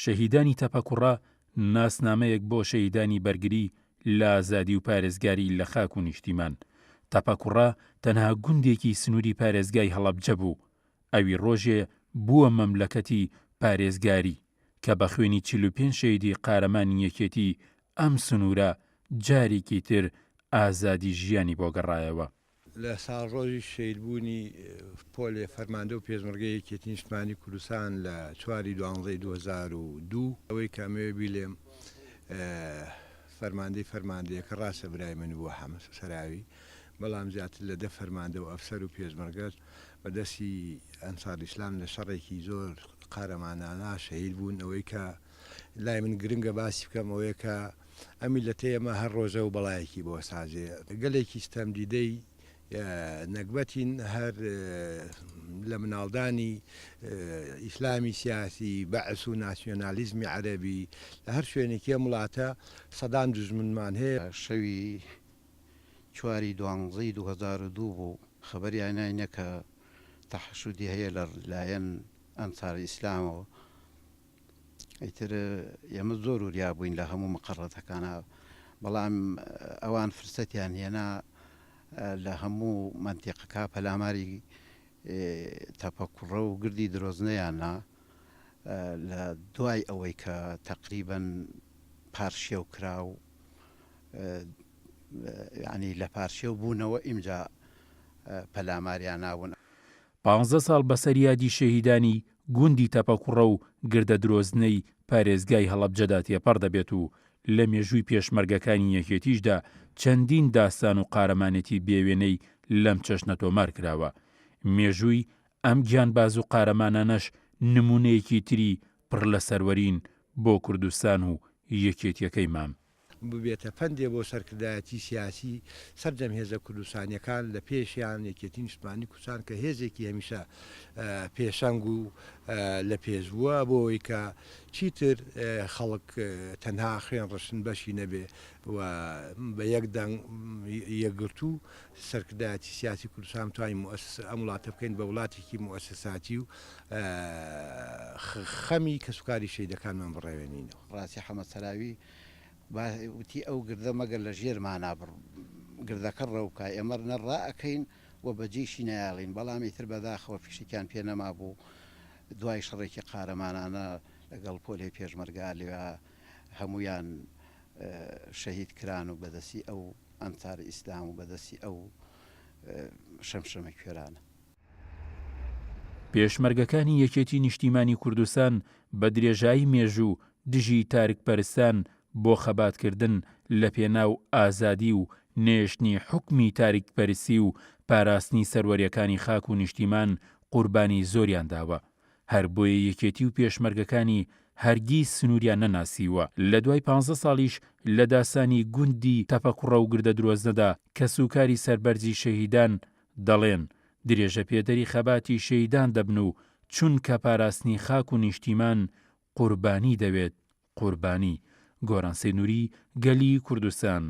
شەهیدانی تەپەکوڕە ناسنامەیەک بۆ شەهیدانی بەرگری لە ئازادی و پارێزگاری لە خاک و نیشتیمان. تەپەکوڕە تەنها گوندێکی سنووری پارێزگای هەڵەبجە بوو. ئەوی ڕۆژێ بووە مەملەکەتی پارێزگاری، کە بە خوێنی 45 شەهیدی قارەمانی یەکێتی ئەم سنوورە جارێکی تر ئازادی ژیانی بۆ گەڕایەوە. لە ساڵڕۆژی شەهیدبوونی پۆلێ فەرماندە و پێشمەرگەی یەکێتی نیشتمانی کوردستان لە چواری دوانزەی 2002، ئەوەی کە ئەمەوێ بیلێم فەرماندەی فەرماندەیەکە ڕاستە برای من بووە حەمە سەراوی، بەڵام زیاتر لە دە فەرماندە و ئەفسەر و پێشمەرگە بە دەستی ئەنسار ئیسلام لە شەڕێکی زۆر قارەمانانە شەهید بوون. ئەوەی کە لای من گرنگە باسی بکەم ئەوەیە کە ئەم میللەتەی ئێمە هەر ڕۆژە و بەڵایەکی بۆ سازێ. گەلێکی ستەمدیدەی نەگبەتین، هەر لە مناڵدانی ئیسلامی سیاسی، بەعس و ناسیۆنالیزمی عەرەبی، لە هەر شوێنێکی ئەم وڵاتە سەدان دوژمنمان هەیە. شەوی چواری دوانزەی 2002 بوو، خەبەریان ناینە کە تەحەشودی هەیە لە لایەن ئەنسار ئیسلامەوە. ئیتر ئێمە زۆر وریا بووین لە هەموو مقەڕەتەکانا، بەڵام ئەوان فرسەتیان هێنا لە هەموو مەنتیقەکە پەلاماری تەپەکوڕە و گردی درۆزنەیان نا. لە دوای ئەوەی کە تەقریبەن پارشێو کرا و یانی لە پارشێو بوونەوە ئیمجا پەلاماریان نابوون. پانزە ساڵ بەسەر یادی شەهیدانی گوندی تەپەکوڕە و گردە درۆزنەی پارێزگای هەڵەبجەدا تێپەڕ دەبێت و لە مێژووی پێشمەرگەکانی یەکێتیشدا چەندین داستان و قارەمانێتی بێوێنەی لەم چەشنە تۆمار کراوە. مێژووی ئەم گیانباز و قارەمانانەش نموونەیەکی تری پڕ لە سەروەرین بۆ کوردستان و یەکێتیەکەی مام. ببێتە پەندێ بۆ سەرکردایەتی سیاسی سەرجەم هێزە کوردستانیەکان لە پێشیان یەکێتی نیشتمانی کوردستان کە هێزێکی هەمیشە پێشەنگ و لە پێش بووە بۆ ئەوەی کە چیتر خەڵک تەنها خوێن ڕشتن بەشی نەبێ و بە یەک دەنگ یەکگرتوو سەرکردایەتی سیاسی کوردستان بتوانین موئەسس ئەم وڵاتە بکەین بە وڵاتێکی موئەسەساتی و خەمی کەسوکاری شەهیدەکانمان بڕەوێنینەوە. ڕاستی حەمە سەراوی با وتی ئەو گردە مەگەر لە ژێرمانا بڕ گردەکە ڕەو بکا ئێمە نە ڕائەکەین و بە جێیشی نایەڵین بەڵام ئیتر بەداخەوە فیشەکیان پێ نەمابوو دوای شەڕێکی قارەمانانە لەگەڵ پۆلێ پێشمەرگە لەوێ هەموویان شەهید کران و بەدەستی ئەو ئەنسار ئیسلام و بەدەستی ئەو شەمشەمە کوێرانە. پێشمەرگەکانی یەکێتی نیشتیمانی کوردستان بە درێژایی مێژوو دژی تارکپەرستان بۆ خەباتکردن لە پێناو ئازادی و نەیەشتنی حوکمی تاریکپەرستی و پاراستنی سەروەریەکانی خاک و نیشتیمان قوربانی زۆریان داوە هەر بۆیە یەکێتی و پێشمەرگەکانی هەرگیز سنووریان نەناسیووە. لە دوای پانزە ساڵیش لە داسانی گوندی تەپەکوڕە و گردەدرۆزنەدا کەسوکاری سەربەرزی شەهیدان دەڵێن، درێژەپێدەری خەباتی شەهیدان دەبن و چونکە پاراستنی خاک و نیشتیمان قوربانی دەوێت، قوربانی. گۆران سەید نوری، گەلی کوردستان.